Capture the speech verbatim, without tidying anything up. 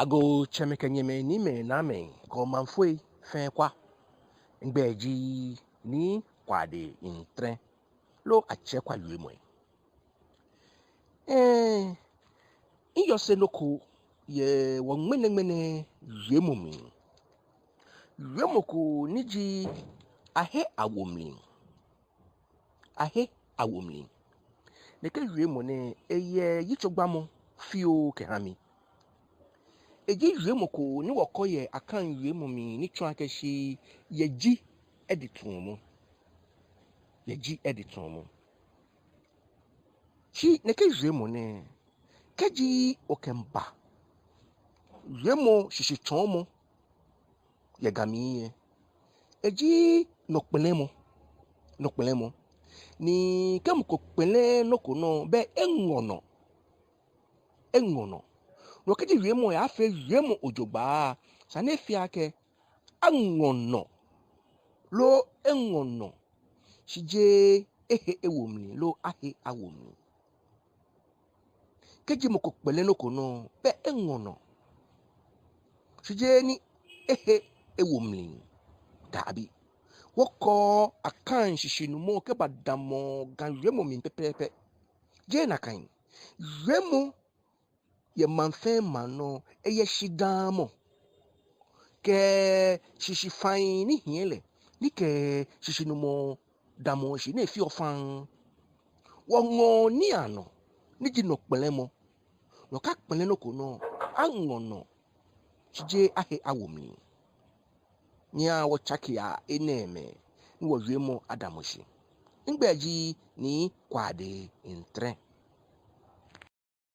Agoo tsɛmɛi kɛ nyɛmɛi, niimɛi, naamɛi, kɛ maŋfoi fɛɛ kwa. Migbɛi ji Nii Kwade Ntreh, loo Atsɛ Kwa wiemɔi. Ɛɛ, miyɔse nɔ ko yɛ wɔ ŋmɛnɛŋmɛnɛ wiemɔ mli. Wiemɔ ko ni ji Ahe Awo Mli. Ahe Awo Mli. Nɛkɛ wiemɔ nɛɛ, eyɛ yitsogbamɔ fioo kɛha mi. Eji wiemɔ ko ni wɔkɔ yɛ Akan wiemɔ mli ni tsɔɔ akɛ shi yɛ ji edituumɔ. Yɛ ji edituumɔ. Shi nɛkɛ wiemɔ nɛɛ, kɛji okɛmiiba wiemɔ shishitsɔɔmɔ yɛ Ga mli lɛ, eji nɔkpɛlɛmɔ, nɔkpɛlɛmɔ. Ni kɛ mɔ ko kpɛlɛɛɛ nɔ ko nɔ, belɛ eŋɔɔ nɔ. Eŋɔɔ nɔ. No kɛji wiemɔ lɛ afee wiemɔ jogbaŋŋ, esa ni efee akɛ aŋɔ nɔ, loo eŋɔɔ nɔ, shi jeee ehe ewo mli, loo ahe awo mli. Kɛji mɔ ko kpɛlɛɛɛ nɔ ko nɔ, belɛ eŋɔɔ nɔ, shi jeee ni ehe ewo mli. Dabi. Wɔkɔ Akan shishinumɔ kɛbadamɔ Ga wiemɔ mli pɛpɛɛpɛ. Jeee nakai. Wiemɔ yɛ maŋ fɛɛ maŋ nɔ, eyɛ shidaamɔ kɛ shishifai ni hiɛ lɛ, ni kɛ shishinumɔ damɔɔ shi ni efeɔ faŋŋ. Wɔŋɔɔ nii anɔ, ni ji nɔkpɛlɛmɔ. Nɔ ko akpɛlɛ nɔ ko nɔ, aŋɔ nɔ, shi jeee ahe awo mli. Nyɛhaa wɔtsakea enɛɛmɛi ni wɔwiemɔ adamɔ shi. Migbɛi ji Nii Kwade Ntreh.